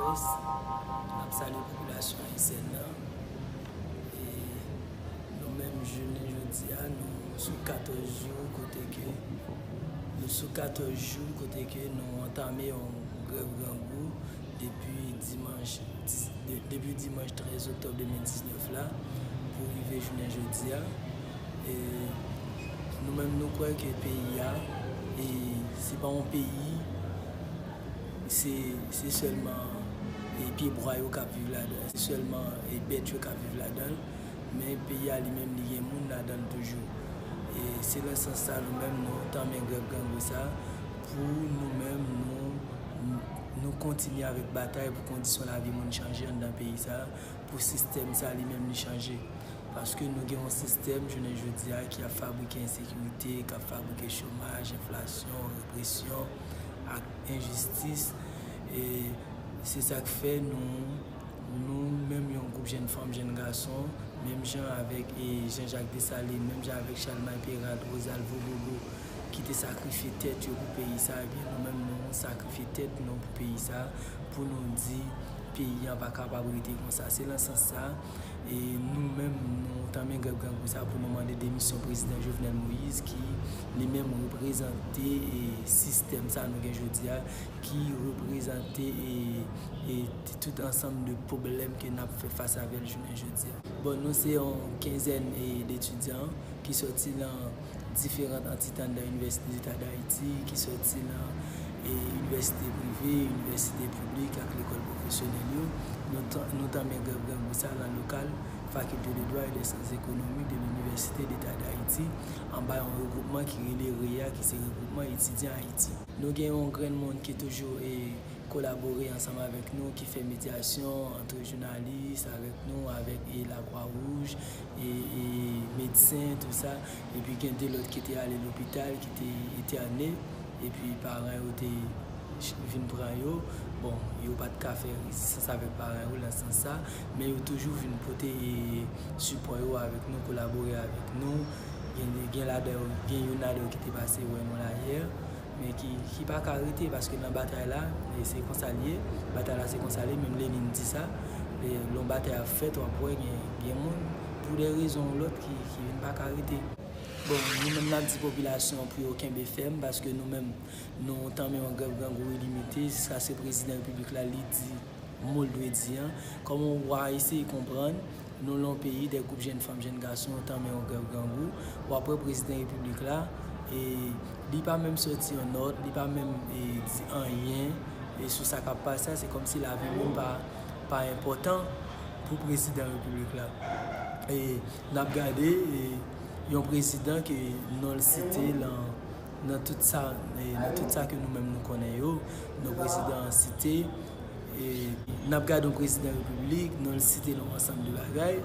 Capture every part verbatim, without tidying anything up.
N ap salye popilasyon ayisyèn nan. E nou menm, jounen jodi a, nou sou katòz jou kote ke, nou sou katòz jou kote ke nou antame yon grèv grangou depi dimanch dis, de, depi dimanch trèz oktòb de mil diznèf la pou rive jounen jodi a. E nou menm, nou kwè ke peyi a, e se pa yon peyi, se, se sèlman, e, pye bwa yo k ap viv ladan l, se sèlman, e, bèt yo k ap viv ladan l, men peyi a li menm, li gen moun ladan l toujou. E se nan sans sa, nou menm, nou tanmen grèv grangou sa, pou nou menm, nou, nou kontinye avèk batay pou kondisyon lavi moun chanje anndan peyi sa, pou sistèm sa li menm li chanje. Paske nou gen yon sistèm, jounen jodi a, ki ap fabrike ensekirite, k ap fabrike chomaj, enflasyon, represyon ak enjistis. E se sa k fè nou, nou menm yon gwoup jèn fanm, jèn gason, menm jan avèk, e, Jean Jacques Dessalines, menm jan avèk Chalmay Peralt, Rosalvo Bobo, ki te sakrifye tèt yo pou peyi sa, ebyen nou menm nou sakrifye tèt nou pou peyi sa, pou nou di peyi an pa kapab rete konsa. Se nan sans sa, e nou menm, nou tanmen grèv grangou sa pou nou mande demisyon prezidan Jovenel Moïse, ki li menm reprezante, e, sistèm sa nou gen jodi a, ki reprezante, e, e, tout ansanm de pwoblèm ke n ap fè fas avè l jounen jodi a. Bon, nou se yon kenzèn, e, d etidyan ki sòti nan diferan antite anndan Inivèsite Deta d Ayiti, ki sòti nan, e, inivèsite prive, inivèsite piblik ak lekòl pwofesyonèl yo. Nou tan-, nou tanmen grèv grangou sa nan lokal Faculté de Droit et des Sciences Économiques de l'Université d'État d'Haïti, anba yon regwoupman ki rele reya, ki se Regwoupman Etidyan Ayiti. Nou gen yon grenn moun ki toujou, e, kolabore ansanm avèk nou, ki fè medyasyon ant jounalis avèk nou, avèk, e, Lakwa Wouj, e, e medsen, tou sa. Epi gen de lòt ki te ale lopital, ki te entène, epi paran yo te ch-, vin pran yo. Bon, yo pa t ka fè rezistans avèk paran yo nan sans sa, men yo toujou vin pote, e, sipò yo avèk nou, kolabore avèk nou. Gen, gen ladan yo, gen youn ladan yo ki te pase wè nou la yè, men ki, ki pa ka rete, paske nan batay la, e se konsa l ye, batay la se konsa l ye, menm Lenine di sa, e lè yon batay ap fèt, w ap wè gen, gen moun, pou de rezon ou lòt, ki, ki vin pa ka rete. Bon, nou menm n ap di popilasyon an pou yo kenbe fèm, paske nou menm, nou tanmen yon grèv grangou ilimite, jiskaske prezidan repiblik la, li di mo l dwe di an. Kòman w a eseye konprann, nou lan yon peyi de gwoup jèn fanm, jèn gason, yo tanmen yon grèv grangou. W ap wè prezidan repiblik la, e li pa menm sòti yon nòt, li pa menm, e, di anyen, e sou sa k ap pase a, se kòmsi lavi moun pa, pa enpòtan pou prezidan repiblik la. E n ap gade, e, yon prezidan ke non l site lan nan tout sa, e, nan tout sa ke nou menm nou konnen yo, nou prezidan an site, e, n ap gade yon prezidan repiblik, non l site nan yon ansanm de bagay,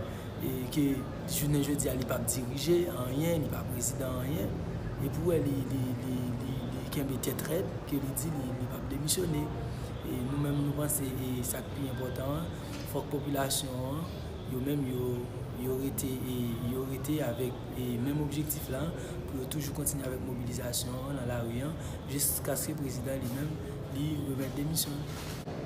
e, ke jounen jodi a li p ap dirije anyen, li pa prezidan anyen, epi w wè li, li, li, li, li kenbe tèt rèd, ke li di li, li p ap demisyone. E nou menm nou panse, e, sa k pi enpòtan an, fòk popilasyon an, yo menm yo, yo rete, e, yo rete avèk, e, menm objektif la, pou yo toujou kontinye avèk mobilizasyon an nan lari an, jiskaske prezidan li menm, li remèt demisyon l.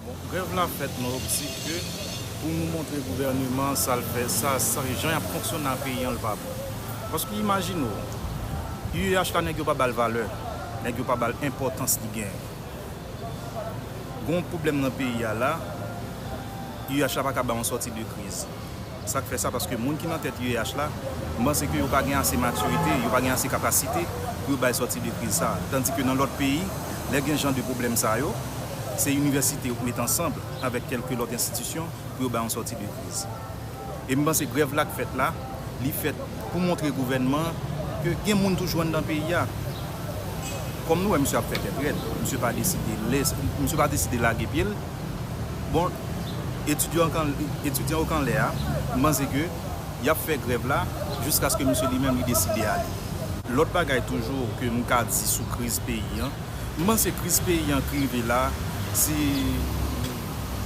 Bon, grèv la fèt nan optik ke pou nou montre gouvèneman an sa l fè, sa, sa, jan y ap fonksyone nan peyi an, l pa bon. Paske imajine w, U E H la, nèg yo pa ba l valè, nèg yo pa ba l enpòtans li genyen. Gon pwoblèm nan peyi a la, U E H la pa ka ba yon sòti de kriz. Sa k fè sa, paske moun ki nan tèt U E H la, m panse ke yo pa gen ase matirite, yo pa gen ase kapasite pou yo bay sòti de kriz sa. Tandike nan lòt peyi, lè gen jan de pwoblèm sa yo, se inivèsite yo k met ansanm avèk kèlke lòt enstitisyon pou yo bay yon sòti de kriz. E m panse grèv la k fèt la, li fèt pou montre gouvènman an ke gen moun toujou anndan peyi a. Kòm nou wè misye ap fè tèt rèd, misye pa deside lès, misye pa deside lage pye l. Bon, Etidyan okan, etidyan okanlè a, m panse ke y ap fè grèv la jiskaske misye li menm li deside ale. Lòt bagay toujou ke m ka di sou kriz peyi an, m panse kriz peyi an k rive la, se,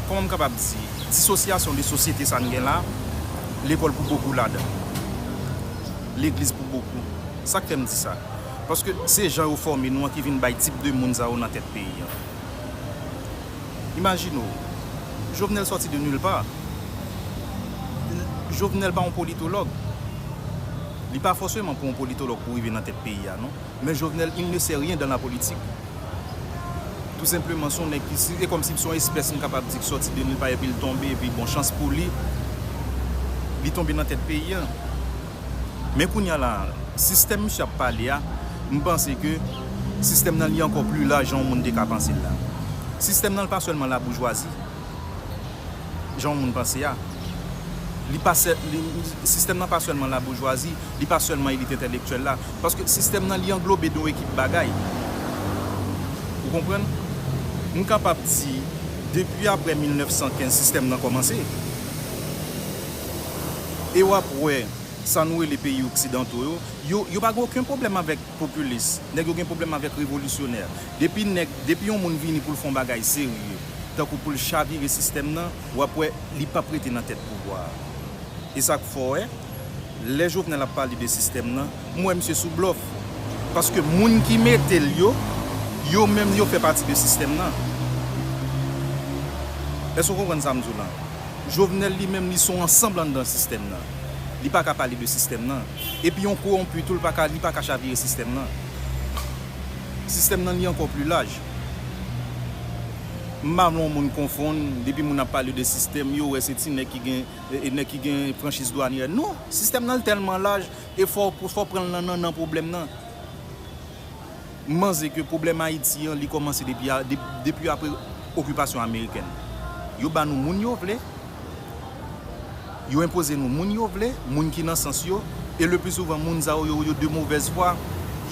kòman m kapab di, disosyasyon de sosyete sa n gen la, lekòl pou bokou ladan, legliz pou bokou. Sa k fè m di sa? Paske se jan yo fòme nou an ki vin bay tip de moun sa yo nan tèt peyi an. Imajine w, Jovenel sòti de nulle part. Jovenel pa yon politològ. Li pa fòseman pou yon politològ pou rive nan tèt peyi a, non. Men Jovenel, il ne sait rien dans la politique. Tou senpleman, se yon nèg ki, se kòmsi se yon espès, m kapab di, ki sòti de nulle part, epi l tonbe, epi bon, chans pou li, li tonbe nan tèt peyi a. Men kounye a la, sistèm misye ap pale a, m panse ke sistèm nan li ankò pli laj jan yon moun te ka panse l la. Sistèm nan li pa sèlman laboujwazi, jan yon moun panse a. Li pa sè-, li, sistèm nan pa sèlman laboujwazi, li pa sèlman elit entèlektyèl la. Paske sistèm nan li anglobe de yon ekip bagay. Ou konprann? M kapab di, depi apre mil nèf san kenz, sistèm nan kòmanse. E w ap wè, sa nou rele peyi oksidanto yo, yo, yo pa gen okenn pwoblèm avèk popilis. Nèg yo gen pwoblèm avèk revolisyonè. Depi nèg, depi yon moun vini pou l fè yon bagay serye, tankou pou l chavire sistèm nan, w ap wè li p ap rete nan tèt pouvwa a. E sa k fè w wè, lè Jovenel ap pale de sistèm nan, m wè misye sou blòf. Paske moun ki mete l yo, yo menm yo fè pati de sistèm nan. Èske w konprann sa m di w lan? Jovenel li menm li se yon ansanm anndan sistèm nan. Li pa ka pale de sistèm nan. Epi yon kowonpi tou, li pa ka, li pa ka chavire sistèm nan. Sistèm nan li ankò pli laj. M pa vle yon moun konfonn, depi moun ap pale de sistèm, yo wè se ti nèg ki gen, e, e nèg ki gen franchiz dwanyè. Non, sistèm nan li tèlman laj, e fò, fò pran l nan, nan, nan pwoblèm nan. M panse ke pwoblèm Ayiti an, li kòmanse depi a, de-, depi apre okipasyon amerikèn. Yo ba nou moun yo vle, yo enpoze nou moun yo vle, moun ki nan sans yo, e le pli souvan moun sa yo, yo, yo de movèz fwa,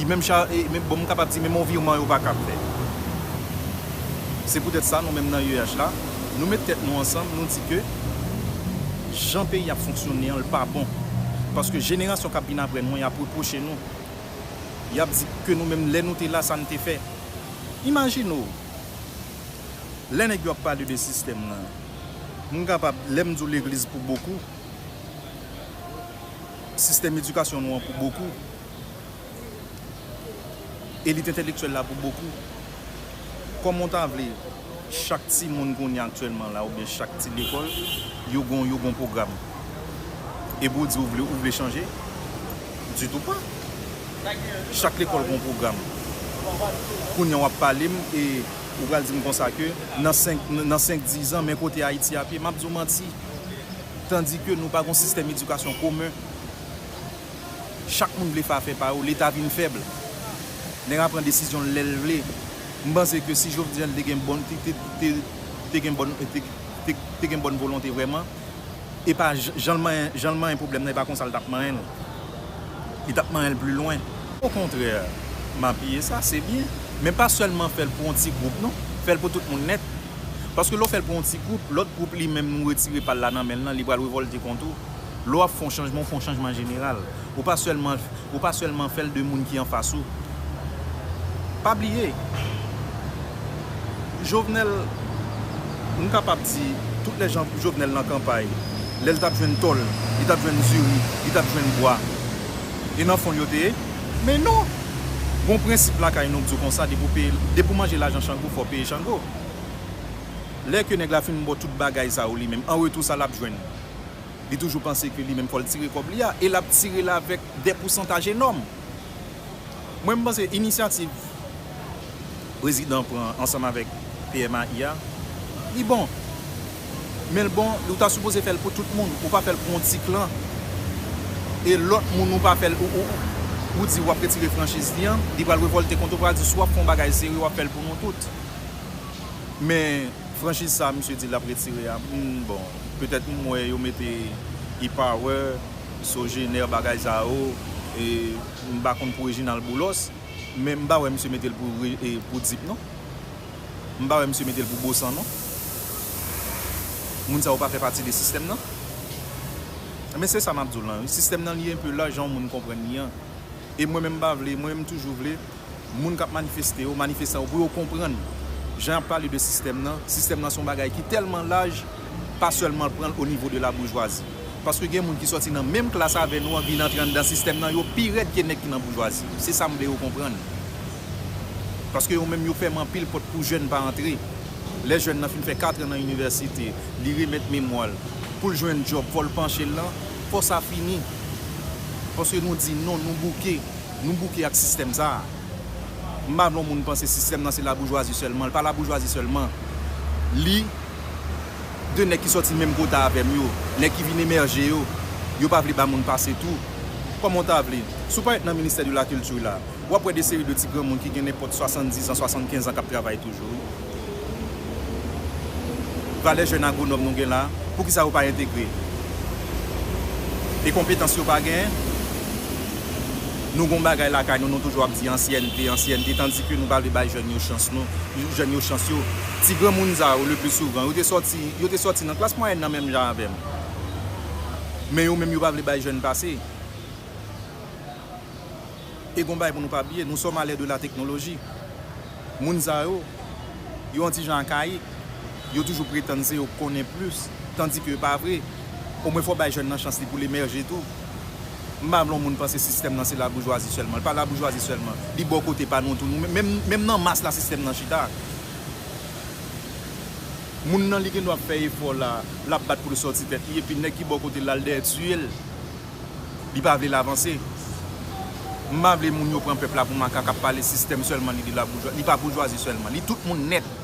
e menm cha-, e menm, bon, m kapab di menm yon vireman yo pa kab fè. Se poutèt sa, nou menm nan U E H la, nou met tèt nou ansanm, nou di ke jan peyi ap fonksyone an, l pa bon. Paske jenerasyon k ap vin apre nou an, y ap repwoche nou. Y ap di ke nou menm, lè nou te la, sa n te fè. Imajine w, lè nèg yo ap pale de sistèm nan, m kapab, lè m di w legliz pou bokou, sistèm edikasyon nou an pou bokou, elit entèlektyèl la pou bokou. Kòman w ta vle chak timoun kounye a aktyèlman la, oubyen chak ti lekòl, yo gon, yo gon pwogram. Epi w di w vle, ou vle chanje? Ditou pa. Chak lekòl gon pwogram. Kounye a w ap pale m e ou pral di m konsa ke nan senk, nan senk, diz an, men kote Ayiti ap ye, m ap di w manti. Tandike nou pa gon sistèm edikasyon komen. Chak moun vle fè afè pa yo, Leta vin fèb. Nèg la pran desizyon l lè l vle. M panse ke si Jovenel te gen bòn, te, te, te, te gen bòn, te, te, te gen bòn volonte vrèman, e pa j-, jan l manyen, jan l manyen pwoblèm nan, e pa konsa l t ap manyen l. Li t ap manyen l pli lwen. Okontrè, m apiye sa, se byen. Men pa sèlman fè l pou yon ti gwoup, non. Fè l pou tout moun nèt. Paske lè w fè l pou yon ti gwoup, lòt gwoup li menm nou retire pa l la nan men l lan, li pral revòlte kont ou. Lè w ap fè yon chanjman, w fè yon chanjman jeneral. Ou pa sèlman, ou pa sèlman fè l de moun ki anfas ou. Pa bliye, Jovenel, m kapab di, tout lè jan Jovenel nan kanpay, lè l t ap jwenn tòl, li t ap jwenn diri, li t ap jwenn bwa. E nan fon l yo te ye? Men non! Gon prensip lakay nou k di w konsa, depi w peye, depi w manje lajan chango, fò w peye chango. Lè ke nèg la fin ba w tout bagay sa yo li menm, an retou sa l ap jwenn? Li toujou panse ke li menm fò l tire kòb li a, e l ap tire l avèk de pousantaj enòm. Mwen, m panse inisyativ prezidan pran ansanm avèk P M A I a, li bon. Men l bon, ou ta sipoze fè l pou tout moun, ou pa fè l pou yon ti klan. E lòt moun ou pa fè l, ou, ou, ou di w ap retire franchiz li an, li pral revòlte kont ou, pral di si w ap fè yon bagay serye, w ap fè l pou nou tout. Men franchiz sa a misye di l ap retire a, m, bon, petèt m wè yo mete E-Power, Sogener, bagay sa yo, e m pa konn pou Reginald Boulos, men m pa wè misye mete l pou Re-, e, pou Dip non. M pa wè misye mete l pou Bosan non. Moun sa yo pa fè pati de sistèm nan? Men se sa m ap di w lan, wi. Sistèm nan li enpe laj jan yon moun konprann li an. E mwen menm m pa vle, mwen menm m toujou vle, moun k ap manifeste yo, manifestan yo, pou yo konprann jan y ap pale de sistèm nan. Sistèm nan se yon bagay ki tèlman laj, pa sèlman pran l o nivo de laboujwazi. Paske gen moun ki sòti nan menm klas avè nou an, vin antre anndan sistèm nan, yo pi rèd ke nèg ki nan boujwazi yo. Se sa m vle yo konprann. Paske yo menm yo fèmen anpil pòt pou jèn pa antre. Lè jèn nan fin fè kat an nan inivèsite, li remèt memwa l, pou l jwenn djòb, fò l panche l lan, fò sa fini. Paske nou di non, nou bouke, nou bouke ak sistèm sa a. M pa vle yon moun panse sistèm nan se laboujwazi sèlman. Li pa laboujwazi sèlman. Li de nèg ki sòti menm kote avè m yo, nèg ki vin emèje yo, yo pa vle ba moun pase tou. Kòman w ta vle? Si w parèt nan ministè de la kilti la, w ap wè de seri de ti granmoun ki gen nenpòt swasanndiz an, swasannkenz an k ap travay toujou, wi. Valè jèn agwonòm nou gen la, poukisa yo pa entegre? E konpetans yo pa genyen? Nou gon bagay lakay nou, nou toujou ap di ansyènte, ansyènte, tandike nou pa vle bay jèn yo chans nou, jèn yo chans yo. Ti granmoun sa yo, le pli souvan, yo te sòti, yo te sòti nan klas mwayèn nan menm jan avè m. Men yo menm yo pa vle bay jèn pase. E gon bagay pou nou pa bliye, nous sommes à l'ère de la technologie. Moun sa yo, yo yon ti jan akayik. Yo toujou pretann se yo k konnen plis, tandike pa vre. Omwen fò bay jèn nan chans li pou l emèje tou. M pa vle yon moun panse sistèm nan se laboujwazi sèlman. Li pa laboujwazi sèlman. Li bò kote pa nou tou. Nou menm, menm nan mas la sistèm nan chita. Moun nan li gendwa ap fè efò la, l ap bat pou l sòti tèt li, epi nèg ki bò kote l la, l dèyè tiye l. Li pa vle l avanse. M pa vle moun yo pran pèp la pou makak ap pale sistèm sèlman, li de laboujwa-, li pa boujwazi sèlman. Li tout moun nèt.